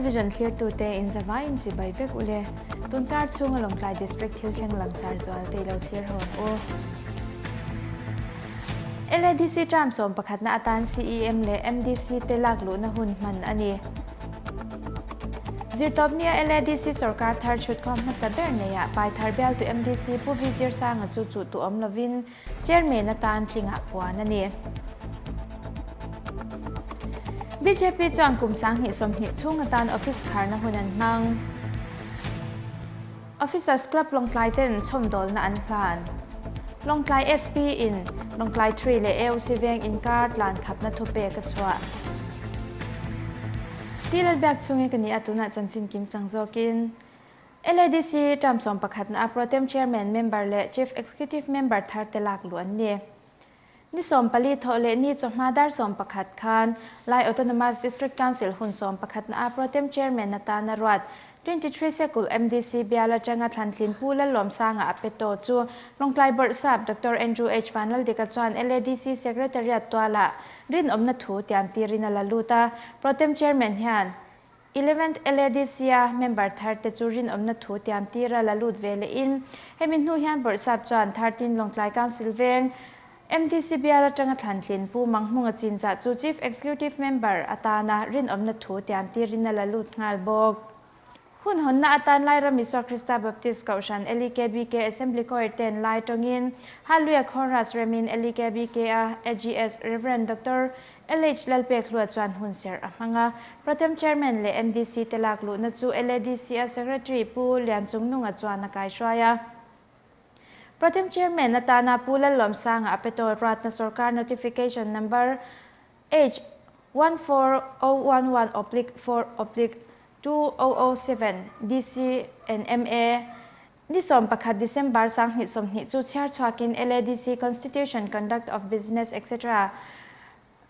Vision thlirtute in zavai in chibai vek ule. Tunkar chhunga Lawngtlai District thil thleng langsar zual te ilo thlir ho ang u. LADC term sawm pakhatna atan CEM leh MDC te lak luhna hun hman a ni. Zirtawpnia LADC sorkar thar chhutkhawm hmasa ber neiah Paithar bialtu MDC Pu V Zirsanga chu chuh tu awm lovin Chairman atan tlingah puan a ni. Bjp chuan kum 2020 chhung atan office kharna hun an hmang. Officers Club Lawngtlai ten chhawmdawlna an hlan. Lawngtlai SP in Lawngtlai 3 leh AOC veng inkar tlan khapna thupek a chhuah. Ti Lalbiak chhungin ka ni a, tunah chanchin kim chang zawkin LADC term 11 na a Protem Chairman member leh Chief Executive member thar te lak luh an ni. Ni 14 thawh leh ni chawhma dar 11 khan Lai Autonomous District Council hun 11 na a Protem Chairman atana ruat 23 Sekul MDC bial atanga Thlantlin Pu Lallawmsanga a pe tawh chu Lawngtlai Bawrhsap Doctor Andrew H Vanlaldika chuan LADC Secretariat tualah rinawmna thu tiam tirin a la lut a. Protem Chairman hian Eleventh LADC-a member thar te chu rinawmna thu tiam tira la lut ve lehin hemi hnu hian Bawrhsap chuan Thirteen Lawngtlai Council veng MDC bial atanga thlantlin Pu Manghmunga Chinzah chu Chief Executive Member atana rinawmna thu tiam tirin a la lut nghal bawk. Hun hawnna atan Lairam Isua Krista Baptist Kohhran LEKBK Assembly Choir ten lai tawngin Hallelujah Chorus remin LEKBK-a AGS Rev. Doctor LH Lalpekhlua chuan hun serh a hmang a. Protem Chairman leh MDC te lak luhna chu LADC-a Secretary Pu Lianchungnunga chuan a kaihruai a. Protem Chairman atana Pu Lallawmsanga a pe tawh ruatna sorkar Notification Number H 14011/4/2007 DC and MA Ni 11 December 2020 chu chhiar chhuakin LADC Constitution Conduct of Business etc.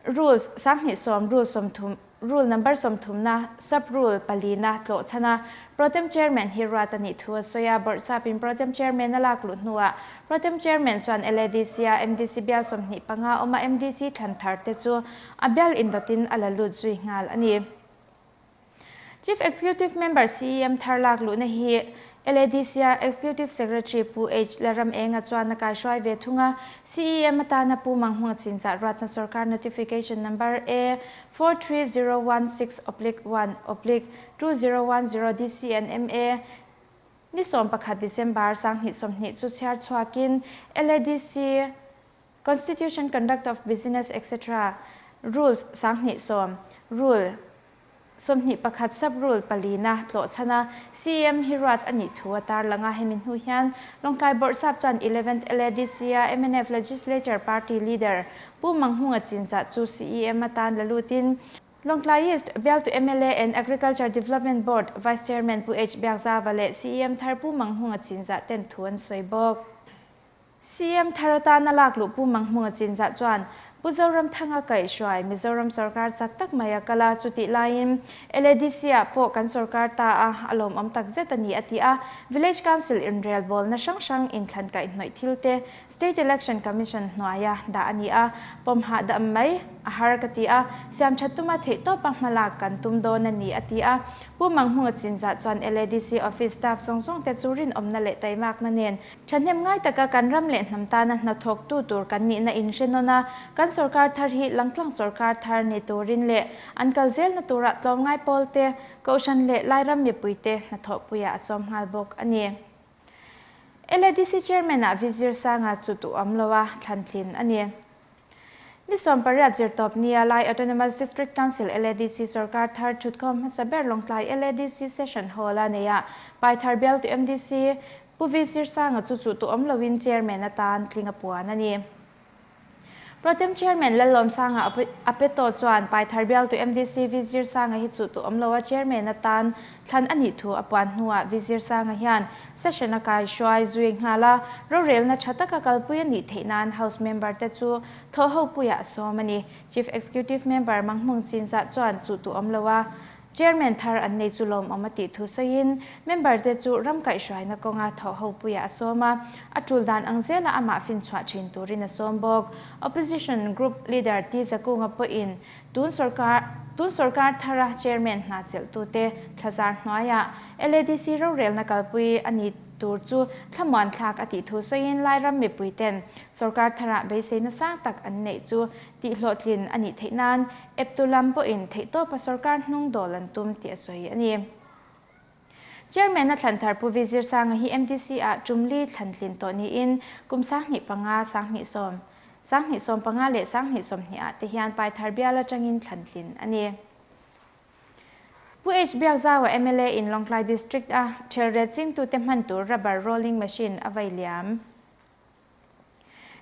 Rules 2010 Rule 30 Rule Number 30 na Sub Rule 4 na tlawh chhan a. Protem Chairman hi ruat a nih thu a sawi a, Bawrhsapin Protem Chairman a lak luh hnuah Protem Chairman chuan LADC-a MDC bial 25 awma MDC thlan thar te chu a bial indawtin a la lut zui nghal a ni. Chief Executive Member CEM thar lak luhna hi LADC-a Executive Secretary Pu H Lalramenga chuan a kaihruai ve thung a, CEM atana Pu Manghmunga Chinzah ruatna sorkar Notification Number A 43016/1/2010 DCNMA ni 11 December 2020 chu chhiar chhuakin LADC Constitution Conduct of Business etc. Rules 2010 Rule 21 Sub Rule 4 na tlawh chhan a, CEM hi ruat a nih thu a tarlang a, hemi hnu hian Lawngtlai Bawrhsap chuan Eleventh LADC-a mnf Legislature Party Leader Pu Manghmunga Chinzah chu CEM atan la lutin Lawngtlai East bialtu mla and Agriculture Development Board Vice Chairman Pu H Biakzava leh CEM thar Pu Manghmunga Chinzah ten thu an sawi bawk. CM thar atana lak luh Pu Manghmunga Chinzah chuan Pu Zoramthanga kaihhruai Mizoram sorkar chak tak mai a kal a, chutih laiin LADC-ah pawh kan sorkar ta a, a lawmawm tak zet a ni a ti a. Village Council inrelbawlna hrang hrang inthlan kaihhnawih thil te State Election Commission hnuaia dah a ni a, pawm hahdam mai a har ka ti a, siamthat tuma theihtawpa hmalak kan tum dawn a ni a ti a. Pu Manghmunga Chinzah chuan LADC office staff zawng zawng te chu rinawmna leh taimakna nen Thahnem ngai taka kan ram leh hnam tana hnathawktu tur kan nihna in hre nawn a, kan sorkar thar hi langtlang sorkar thar ni turin leh an kal zelna turah tlawmngai pawl te, Kohhran leh Lairam mipuite hnathawhpuiah a sawm nghal bawk a ni. LADC Chairman-ah Vizir Sanga chu duhawm lo a thlantlin a ni. Ni 18 zirtawp nia Lai Autonomous District Council, LADC, sorkar thar thutkhawm hmasa ber Lawngtlai LADC Session Hall-a neihah Paithar bialtu MDC Pu V Sirsanga chu chuh tu awm loin Chairman atan tling a puan a ni. Protem Chairman Lallawmsanga a pe tawh chuan Paithar bialtu MDC V Zirsanga hi chuh tu awm loa Chairman atan thlan a nih thu a puan hnuah V Zirsanga hian Session a kai hruai zui nghal a, rorelna tha taka kalpui a nih theih nan House member te chu thawhho puiah a sawm a ni. Chief Executive Member Manghmung Chinzah chuan chuh tu awm lo a, Chairman thar an nei chu lawmawm a tih thu sawiin member te chu ram kaihhruaina kawnga thawhho puiah a sawm a, a tul dan ang zela amah finchhuah thin turin a sawm bawk. Opposition Group Leader T Zakunga pawhin tun sorkar. Tun sorkar thara Chairman hna chelhtute thlazar hnuaiah LADC rorelna kalpui a ni tur chu thlamuan thlak a tih thu sawiin Lairam mipuiten sorkar tharah beiseina sang tak an neih chu tihhlawhtlin a nih theih nan eptu lam pawhin theihtawpa sorkar hnung dawl an tum tih a sawi a ni. Chairman a thlan thar Pu Vizir Sanga hi MDC ah tum li thlan tlin tawh niin kum 2005, 2010, 2015 leh 2020 ah te hian Paithar bial atangin thlan tlin a ni. Pu H Biakzaua mla in Lawngtlai District a Thelret chingtute hman tur rubber rolling machine a vai liam.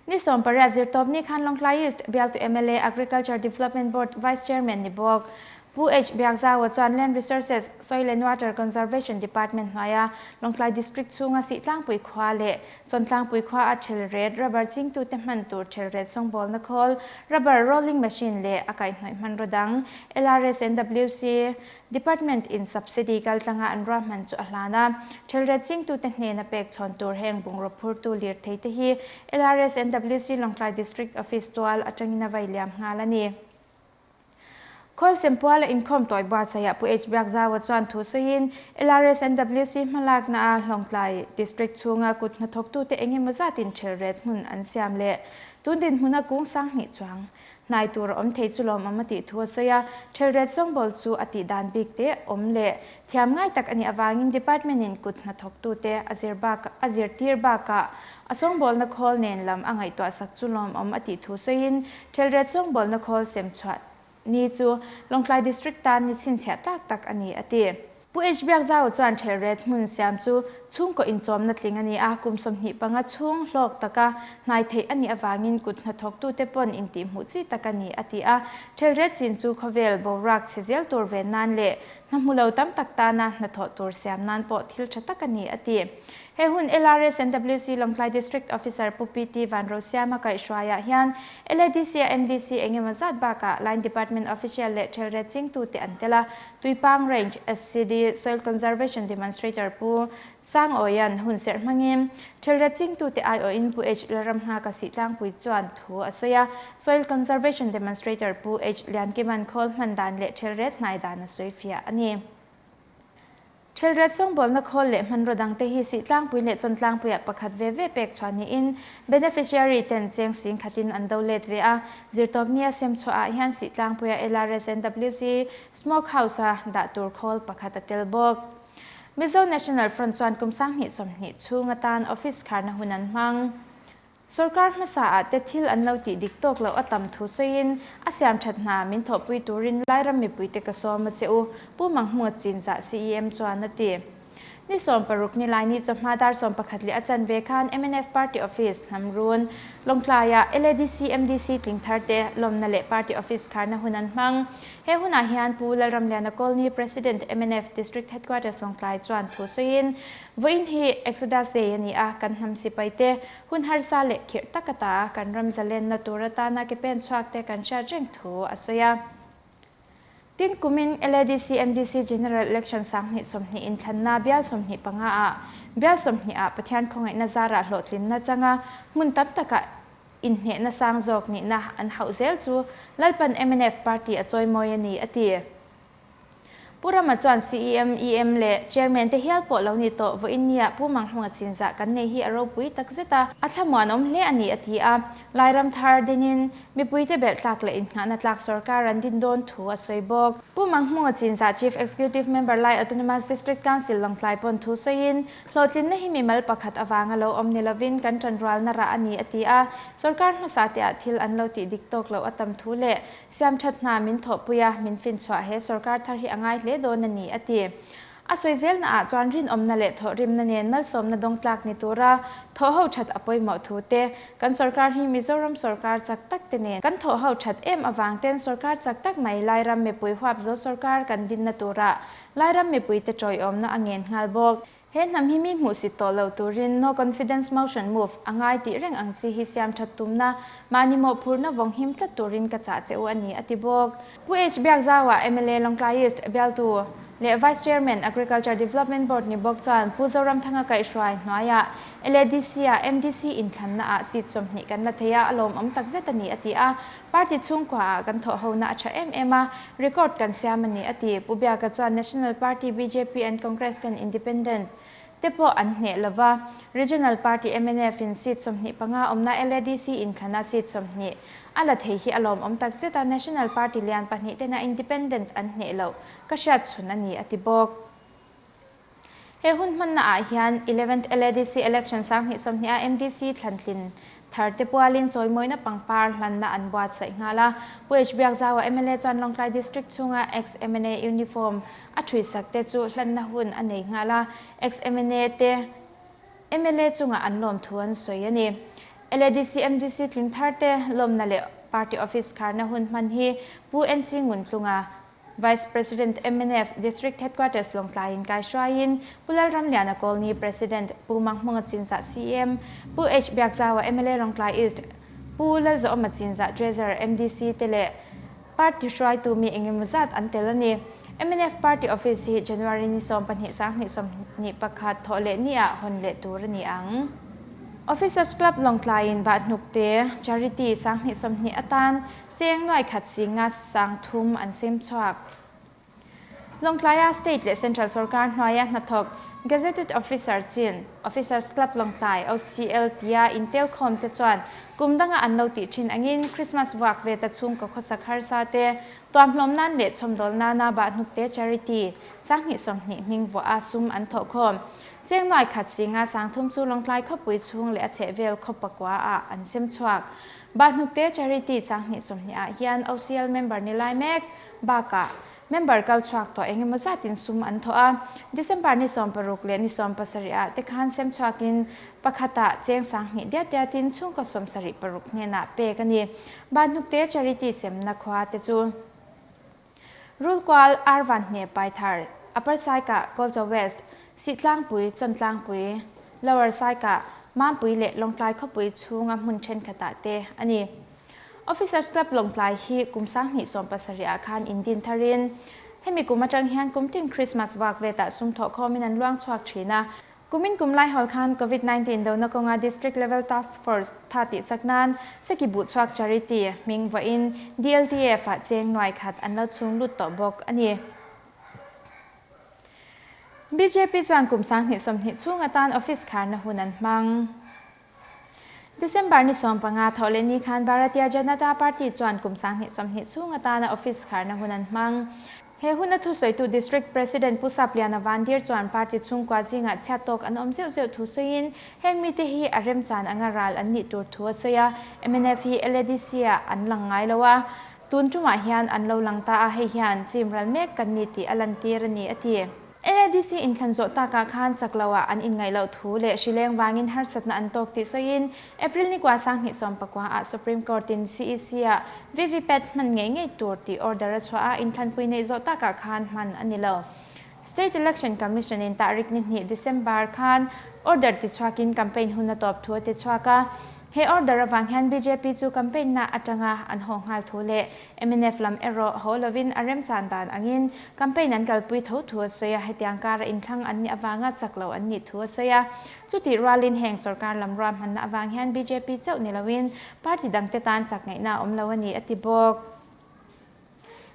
Ni 18 zirtawp ni khan Lawngtlai East bialtu mla Agriculture Development Board Vice Chairman ni bawk Pu H Biakzaua chuan Land Resources, Soil and Water Conservation Department hnuaia Lawngtlai District chhunga Sihtlangpui khua leh Chawntlangpui khua a thelret rubber chingtute hman tur thelret sawngbawlna khawl, rubber rolling machine leh a kaihhnawih hmanraw dang LRSNWC Department in subsidy kaltlanga an ruahman chu a hlan a, thelret chingtute hnena pek chhawn tur heng bungraw phurtu lirthei te hi LRSNWC Lawngtlai District Office tual atangin a vai liam nghal a ni. Khawlsem puala inkhawm tawi buatsaihah Pu H Biakzaua chuan thu sawiin LRSNWC hmalakna a Lawngtlai District chhunga kut hnathawktute eng emaw zatin thelret hmun an siam leh tun dinhmuna kung 2000 chuang Hnai tur a awm thei chu lawmawm a tih thu a sawi a, Thelret sawngbawl chu a tih dan bik te awm leh thiam ngai tak a nih avangin Department in kut hnathawktute a zir bak a zirtir bakah a sawngbawlna khawl nen lam a ngaihtuah sak chu lawmawm a tih thu sawiin Thelret sawngbawlna khawl sem chhuah ni chu Lawngtlai District tan ni chhinchhiah tlak tak a ni a ti. Pu H Biakzau chuan thelret hmun siam chu chhungkaw inchawmna tling a ni a, kum 25 chhung hlawk taka hnai theih a nih avangin kut hnathawktute pawn intihhmuh chi tak a ni a ti a. Thelret chin chu khawvel boruak chhe zel tur ve nan leh hna hmu lo tam tak tana hnathawh tur siam nan pawh thil tha tak a ni a ti. He hun LRSNWC Lawngtlai District Officer Pu PT Vanrosiama kaihhruaiah hian LADC-a MDC engemaw zat bakah Line Department Official leh thelret chingtute an tel a, Tuipang Range SCD Soil Conservation Demonstrator Pu Sangawia'n hun serh hmangin thelret chingtute aiawhin Pu H Lalramnghaka Sihtlangpui chuan thu a sawi a, Soil Conservation Demonstrator Pu H Liankima'n khawl hman dan leh thelret hnai dan a sawi fiah a ni. Thelret sawngbawlna khawl leh hmanraw dangte hi Sihtlangpui leh Chawntlangpuiah pakhat ve ve pek chhuah niin beneficiary ten cheng sing khatin an do let ve a. Zirtawpnia sem chhuahah hian Sihtlangpuia LRSNWC Smoke House-a dah tur khawl pakhat a tel bawk. Mizo National Front chuan kum 2020 chhung atan office kharna hun an hmang. Sorkar hmasa ah te thil an lo tih dik tawk loh a tam thu sawiin a siam that hna min thawhpui turin Lairam mipuite ka sawm a che u, Pu Manghmunga Chinzah CEM chuan a ti. Ni 16 ni laini chawhma dar 11 leh a chanve khan mnf Party Office Hnamrun, Lawngtlaiah LADC MDC tling thar te lawmna leh Party Office kharna hun an hmang. He hunah hian Pu Lalramliana Kawlni President mnf District Headquarters Lawngtlai chuan thu sawiin Vawiin hi Exodus Day a ni a, kan hnam sipai te, hun harsa leh khirh tak ata kan ram zalenna tur atana ke pen chhuak te kan hriat reng thu a sawi a. Tin, kumin LADC MDC General Election 2020 inthlanna bial 25 ah bial 20 ah Pathian khawngaihna zarah hlawhtlinna changa hmun tam takah inhnehna sang zawk nihna an hauh zel chu Lalpan mnf Party a chawimawi a ni, a ti. Pu Rama chuan CEM, EM leh Chairman te hial pawh lo ni tawh vawiin nia Pu Manghmunga chinzah kan nei hi a ropui tak zet a, a thlamuan awm hle a ni a ti a. Lairam thar dinin mipuite belh tlak leh innghahna tlak sorkar an din dawn thu a sawi bawk. Pu Manghmunga chinzah Chief Executive Member Lai Autonomous District Council Lawngtlai pawn thu sawiin, hlawhtlinna hi mimal pakhat avanga lo awm ni lovin kan tanrualna rah a ni a ti a. Sorkar hmasa te ah thil an lo tih dik tawk loh a tam thu leh Siam that hna min thawhpui a, min finchhuah he sorkar thar hi a ngai hle dawn a ni, a ti. A sawi zelna ah chuan rinawmna leh thawhrimna nen malsawmna dawng tlak ni tura thawhho that a pawimawh thu te, kan sorkar hi Mizoram sorkar chak tak te nen kan thawhho that em avang ten sorkar chak tak mai Lairam mipui huapzo sorkar kan dinna tura Lairam mipuite tawiawmna a ngen nghal bawk. He hnam hi mi hmuhsit tawh lo turin No Confidence Motion move a ngai tih reng ang chi hi siam that tumna, mahni mawhphurhna vawng him tlat turin ka chah che u a ni, a ti bawk. Pu H Biakzauah mla Lawngtlai East bialtu leh Vice Chairman, Agriculture Development Board ni bawk chuan Pu Zoramthanga kaihhruai hnuaiah LADC-ah MDC inthlannaah seat 20 kan la thei a, a lawmawm takzet a ni, a ti a. Party chhungkuaah kan thawhhona a tha em em a, record kan siam a ni, a ti. Pu Biaka chuan National Party, bjp and Congress ten Independent te pawh an hneh lo va, Regional Party mnf in seat 25 awmna LADC inthlana seat 20 a la thei hi a lawmawm takzet a, National Party lian pahnih tena Independent an hneh loh ka hriat chhun a ni, a ti bawk. He hun hmanna ah hian Eleventh LADC Election 2020 a MDC thlantlin thar te pualin chawimawina pangpar hlanna an buatsaih nghal a. Pu H Biakzaua mla chuan Lawngtlai District chhunga ex-MNA uniform a thuisak te chu hlanna hun a nei nghal a, ex-MNA te mla chungah an lawmthu an sawi a ni. LADC MDC tling thar te lawmna leh party office kharna hun hman hi Pu NC Nguntlunga Vice President mnf District Headquarters Lawngtlaiin kaihruaiin Pu Lalramliana Kawlni President, Pu Manghmunga Chinzah CM, Pu H Biakzaua mla Lawngtlai East, Pu Lalzawma Chinzah Treasurer MDC te leh Party hruaitu mi engemaw zat an tel a ni. Mnf Party Office hi January ni 12 2021 thawh leh ni ah hawn leh tur a ni ang. Officers Club Lawngtlaiin Bahhnukte Charity 2020 atan Cheng nuai khat zinga 3000 an sem chhuak. Lawngtlaia State leh Central sorkar hnuaia hnathawk Gazetted Officer chin Officers Club Lawngtlai, OCL, tia intelkhawm te chuan kum danga an lo tih thin angin Christmas vuak ve ta chhungkaw khawsak harsa te tuamhlawm nan leh chhawmdawl nana Bahhnukte Charity 2020 hming vuah a sum an thawhkhawm. Cheng nuai khat zinga 3000 chu Lawngtlai khawpui chhung leh a chhehvel khaw pakua ah an sem chhuak. Bahhnukte Charity 2020 ah hian OCL member ni lai mek bakah member kal chhuak tawh eng emaw zatin sum an thawh a. December ni 16 leh ni 17 ah te khan sem chhuakin pakhatah cheng 2000 diat diatin chhungkaw 76 hnenah pek a ni. Bahhnukte Charity semna khua te chu Rulkual, Arvan hne Paithar, Upper Saikah, Kawlchaw West, Sihtlangpui, Chawntlangpui, Lower Saikah, Mampui leh Lawngtlai khawpui chhunga hmun thenkhatah te a ni. Officers Club Lawngtlai hi kum 2017 ah khan indin tharin hemi kum atang hian kum tin Christmas vak vetah sum thawh khawmin an luang chhuak thin a. Kumin kum lai hawl khan Covid 19 dona kawnga District Level Task Force tha tih chak nan Seki buh chhuak Charity hming vawiin DLTF ah cheng nuai khat an lo chhung lut tawh bawk a ni. Bjp chuan kum 2020 chhung atan office kharna hun an hmang. December ni 15 thawh leh ni khan Bharatiya Janata Party chuan kum 2020 chhung atana office kharna hun an hmang. He huna thusawitu District President Pu Sapliana Vandir chuan party chhungkua zingah chhiat tawk an awm zeuh zeuh thu sawiin heng mite hi a remchan anga ral an nih tur thu a sawi a. Mnf hi LADC ah an lang ngai lo a, tun tumah hian an lo lang ta a, hei hian chim ral mek kan ni tih a lantir a ni a ti. LADC inthlan zawh takah khan chak loah an inngaih loh thu leh hrileng vangin harsatna an tawk tih sawiin April ni kua 2019 ah Supreme Court in CEC ah VVPAT hman ngei ngei tur tih order a chhuah a, inthlanpui neih zawh takah khan hman a ni lo. State Election Commission in tahrik ni hnih December khan order tichhuakin campaign hun a tawp thu a tichhuak a. He order avang hian bjp chu campaign na atanga an haw nghal thu leh mnf lam erawh haw lovin a remchan dan angin campaign an kalpui tho thu a sawi a, hetiang kara inthlang an nih avanga chak lo an nih thu a sawi a. Chutih rualin heng sorkar lam ruahmanna avang hian bjp chauh ni loin party dangte tan chak ngaihna a awm lo a ni a ti bawk.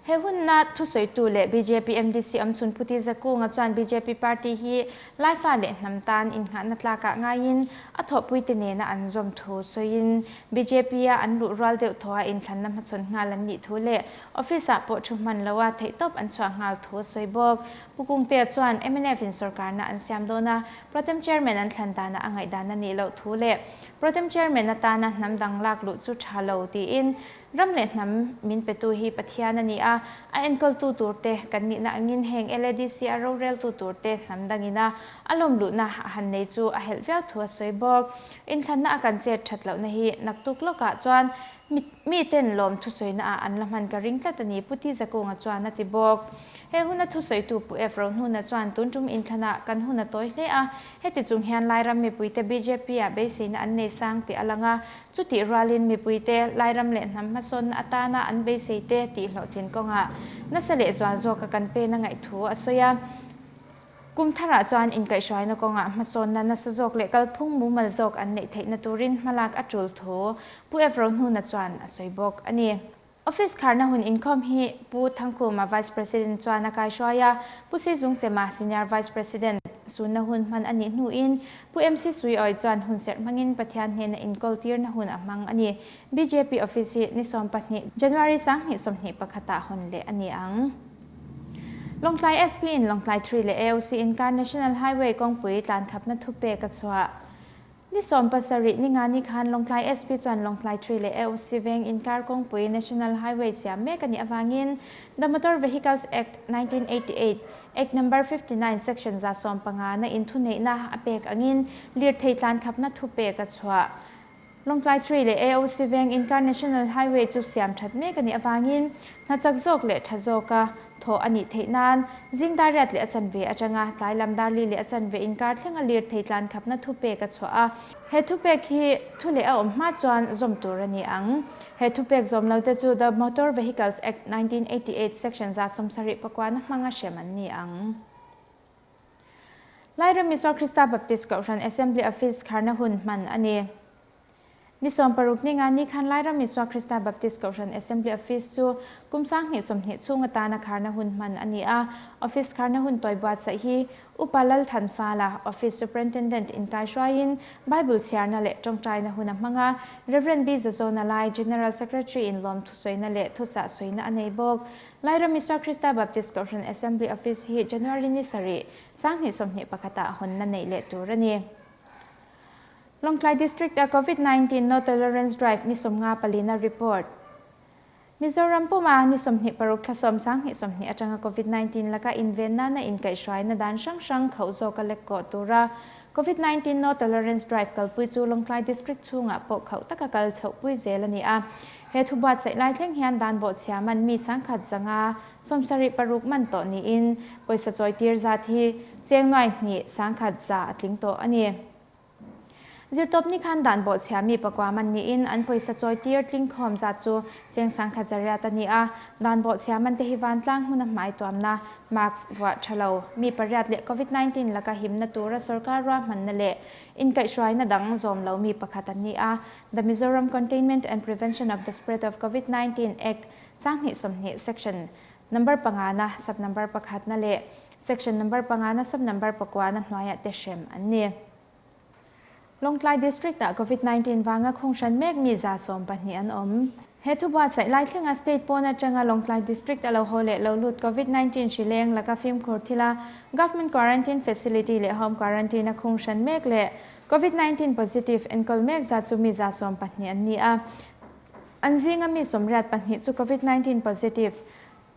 He hunna thusawitu leh bjp MDC awmchhun Pu Ti Zakunga chuan bjp party hi Laifa leh hnam tan innghahna tlakah ngaiin a thawhpuite nena an zawm thu sawiin bjp a an luh rual deuh thaw a inthlanna hmachhawn nghal an nih thu leh office ah pawh thu hman lo a theihtawp an chhuah nghal thu a sawi bawk. Pu Kungtea chuan mnf in sorkarna an siam dawn a, Protem Chairman an thlan dana a ngaihdan a nih loh thu leh Protem Chairman atana hnam dang lak luh chu tha lo tiin Ram leh hnam min petu hi Pathian a ni a, a enkawltu turte kan nihna angin heng LADC a roreltu turte hnam dangina a lawm luhna a han nei chu a helh viau thu a sawi bawk. Inthlanna a kan chet that lohna hi naktuk lawkah chuan miten lawm thusawina ah an la hman ka ring tlat a ni, Pu Ti Zakunga chuan a ti bawk. He huna thusawitu Pu F. Rohnuna chuan tun tum inthlanah kan hun a tawi hle a, heti chung hian Lairam mipuite BJP-ah beiseina an nei sang tih a lang a, chutih rualin mipuite Lairam leh hnam hmasawnna atana an beiseite tih hlawhtlin kawngah nasa leh zual zawka kan pen a ngaih thu a sawi a. Kum tharah chuan inkaihhruaina kawngah hmasawnna nasa zawk leh kalphung mumal zawk an neih theihna turin hmalak a tul thu Pu F. Rohnuna chuan a sawi bawk a ni. Office kharna hun inkhawm hi Pu Thangkhuma Vice President chuan a kaihruai a, Pu Sizungchema Senior Vice President sunna hun hman a nih hnuin Pu MC Suiawi chuan hun serh hmangin Pathian hnena inkawltirna hun a hmang a ni. Bjp Office hi ni 12 January 2021 ah hawn leh a ni ang. Lawngtlai SP in Lawngtlai 3 leh AOC inkar National Highway kawngpui tlankhapna thupek a chhuah. Ni 17 Ningani khan Lawngtlai SP chuan Lawngtlai 3 leh AOC veng inkar kawngpui National Highway siam mek a nih avangin The Motor Vehicles Act, 1988, Act Number 59 Section 115 na inthuneihna a pek angin lirthei tlankhapna thupek a chhuah. Lawngtlai 3 leh AOC veng inkar National Highway chu siam that mek a nih avangin hna chak zawk leh tha zawka thawh a nih theih nan zing dar riat leh a chanve atanga tlai lam dar li leh a chanve inkar thlenga lirthei tlan khapna thupek a chhuah a. He thupek hi thu leh a awm hma chuan zawm tur a ni ang. He thupek zawm lo te chu The Motor Vehicles Act, 1988 Section 74 na hmanga hrem an ni ang. Lairam Isua Krista Baptist Kohhran Assembly Office kharna hun hman a ni. Ni 16 Ningani khan Lairam Isua Krista Baptist Kohhran Assembly Office chu kum 2020 chhung atana kharna hun hman a ni a. Office kharna hun tawi buatsaih hi Upa Lalthanfala, Office Superintendent inkaihruaiin Bible chhiarna leh tawngtaina hun a hmang a. Rev. B. Zazawna Lai, General Secretary in lawm thusawina leh thuchah sawina a nei bawk. Lairam Isua Krista Baptist Kohhran Assembly Office hi January ni sarih, 2021 ah hawnna neih leh tur a ni. Lawngtlai District a Covid 19 No Tolerance Drive ni 54 na report. Mizoram puma ni 26 thla 10 2020 atanga Covid 19 laka invenna na inkaihhruaina dan hrang hrang khauh zawka lek kawh tura Covid 19 No Tolerance Drive kalpui chu Lawngtlai District chhungah pawh khauh taka kal chhohpui zel a ni a. He thu buatsaih lai thleng hian dan bawhchhia man mi 176 man tawh niin pawisa chawitir zat hi cheng 2,100 a tling tawh a ni. Zirtawpni khan dan bawhchhia mi pakua man niin an pawisa chawitir tling khawm zat chu cheng 1,800 a ni a. Dan bawhchhia man te hi vantlang hmun a hmai tuamna, mask vuah tha lo, mi pariat leh Covid 19 laka himna tura sorkar ruahmanna leh inkaihhruaina dang zawm lo mi pakhat an ni a. The Mizoram Containment and Prevention of the Spread of Covid 19 Act 2020 Section number panga na sub number pakhat na leh Section number panga na sub number pakua na hnuaiah te hrem an ni. Lawngtlai District ah Covid 19 vanga khung hran mek mi 112 an awm. He thu buatsaih lai thlenga state pawn atanga Lawngtlai District a lo haw leh lo lut Covid 19 hrileng laka fimkhur thila Government Quarantine Facility leh Home Quarantine a khung hran mek leh Covid 19 positive enkawl mek zat chu mi 112 an ni a. An zinga mi 84 chu Covid 19 positive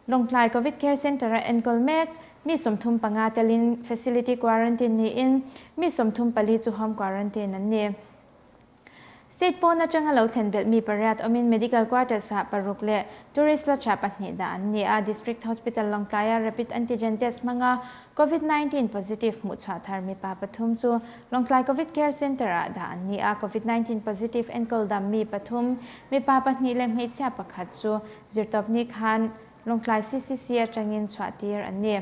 Lawngtlai Covid Care Centre a enkawl mek mi 35 telin facility quarantine niin mi 34 chu home quarantine an ni. State pawn atanga lo thlen belh mi pariat awmin medical quarters ah paruk leh tourist lodge ah pahnih dah an ni a. District Hospital Lawngtlaia rapid antigen test hmanga Covid 19 positive hmuh chhuah thar mipa pathum chu Lawngtlai Covid Care Centre ah dah an ni a. Covid 19 positive enkawl dam mi pathum, mipa pahnih leh hmeichhia pakhat chu Zirtawpni khan Lawngtlai CCC atangin chhuah tir an ni.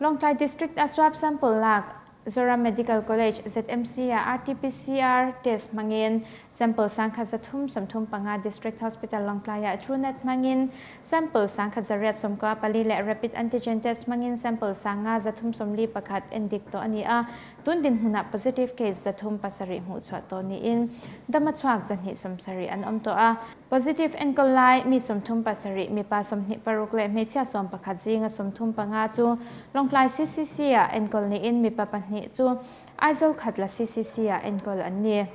Lawngtlai District a swab sample lak Zoram Medical College, ZMC a RT-PCR test hmangin sample 1335 District Hospital Lawngtlai ah Truenat hmangin sample 1894 leh rapid antigen test hmangin sample 5341 endik tawh a ni a. Tun dinhmunah positive case 307 hmuh chhuah tawh niin dama chhuak 270 an awm tawh a. Positive enkawl lai mi 37, mipa 26 leh hmeichhia 11 zinga 35 chu Lawngtlai CCC ah enkawl niin mipa pahnih chu Aizawl Khatla CCC ah enkawl an ni.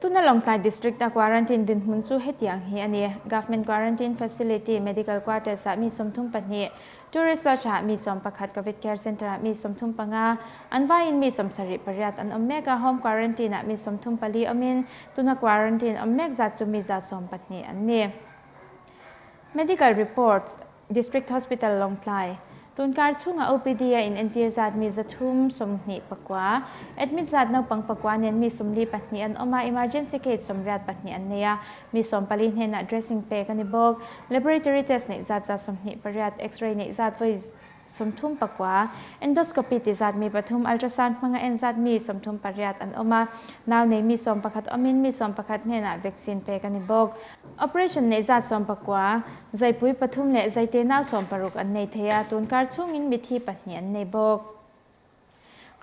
Tuna Lawngtlai District a quarantine dinhmun chu hetiang hi a ni. Government Quarantine Facility Medical Quarters ah mi 32, Tourist Lodge ah mi 11, Covid Care Centre ah mi 35, an vaiin mi 78 an awm mek a. Home Quarantine ah mi 34 awmin tuna quarantine awm mek zat chu mi 112 an ni. Medical reports. District Hospital Lawngtlai, Tunkar chhunga OPD-a inentir zat mi 300 29, admit zat naupang pakua nen mi 42 an awm a, emergency case 82 an nei a, mi 14 hnenah dressing pek a ni bawk. Laboratory test neih zat 128, X-ray neih zat vawi 39, endoscopy ti zat mi pathum, ultrasound hmanga en zat mi 38 an awm a, nau nei mi 11 awmin mi 11 hnenah vaccine pek a ni bawk. Operation neih zat 19, zaipui pathum leh zaite nau 16 an nei thei a, tunkar chhungin mithi pahnih an nei bawk.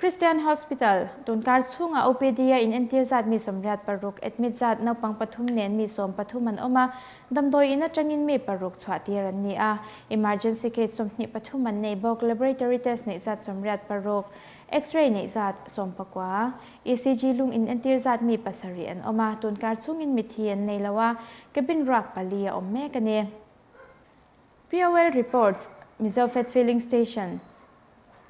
Christian Hospital, Tunkar chhunga OPD-a inentir zat mi 86, admit zat naupang pathum nen mi 13 an awm a, damdawi in atangin mi paruk chhuah tir an ni a. Emergency case 23 an nei bawk, laboratory test neih zat 86, X-ray neih zat 19, ECG lung inentir zat mi pasarih an awm a, tunkar chhungin mithi an nei lo a, cabin ruak pali a awm mek a ni. POL reports, Mizofed Filling Station,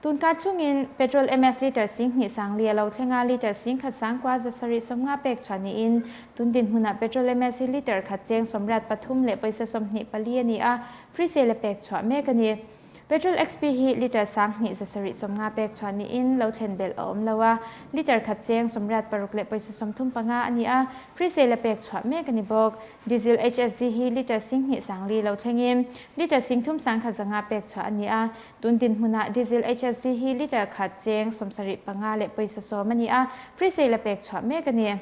Tunkar chhungin petrol MS litre 2000 sangli a lo thleng a, litre 10,000 sangkua 750 pek chhuah niin tun dinhmunah petrol MS hi litre khat cheng 83 leh pawisa 24 a ni a, free sale a pek chhuah mek a ni. Petrol XP hi litre 2000 750 pek chhuah niin lo thlen belh a awm lo a, litre khat cheng 86 leh pawisa 35 a ni a, free sale a pek chhuah mek a ni bawk. Diesel HSD hi litre 2000 sangli lo thlengin litre 3000 sangkhat zanga pek chhuah a ni a, tun dinhmunah diesel HSD hi litre khat cheng 75 leh pawisa 10 a ni a, free sale a pek chhuah mek a ni.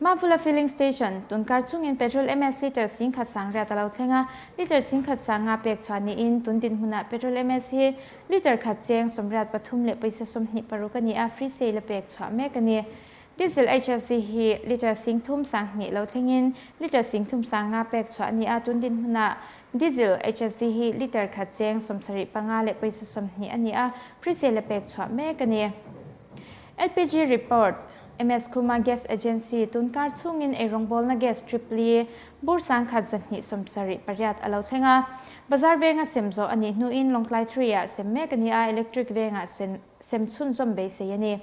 Mavula Filling Station, Tunkar chhungin petrol MS litre 10,000 sangriat a lo thleng a, litre 10,000 sanga pek chhuah niin tun dinhmunah petrol MS hi litre khat cheng 83 leh pawisa 26 a ni a, free sale a pek chhuah mek a ni. Diesel HSD hi litre 3000 sanghnih lo thlengin litre 3000 sanga pek chhuah a ni a, tun dinhmunah diesel HSD hi litre khat cheng 75 leh pawisa 20 a ni a, free sale a pek chhuah mek a ni. LPG report, MS Khuma Gas Agency, Tunkar chhungin eirawngbawlna gas trip li bur 1000 278 a lo thleng a, bazar venga sem zawh a nih hnuin Lawngtlai 3 ah sem mek a ni a, electric vengah sem chhunzawm beisei a ni.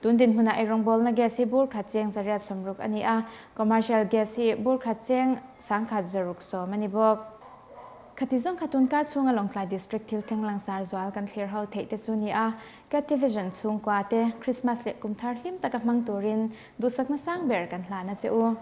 Tun dinhmunah eirawngbawlna gas hi bur khat cheng 860 a ni a, commercial gas hi bur khat cheng 1610 a ni bawk. Khati zawng kha tunkar chhunga Lawngtlai District thil thleng langsar zual kan thlir ho theih te chu ni a, Cat Division chhungkua te Christmas leh kum thar hlim taka hmang turin duhsakna sang ber kan hlan a che u.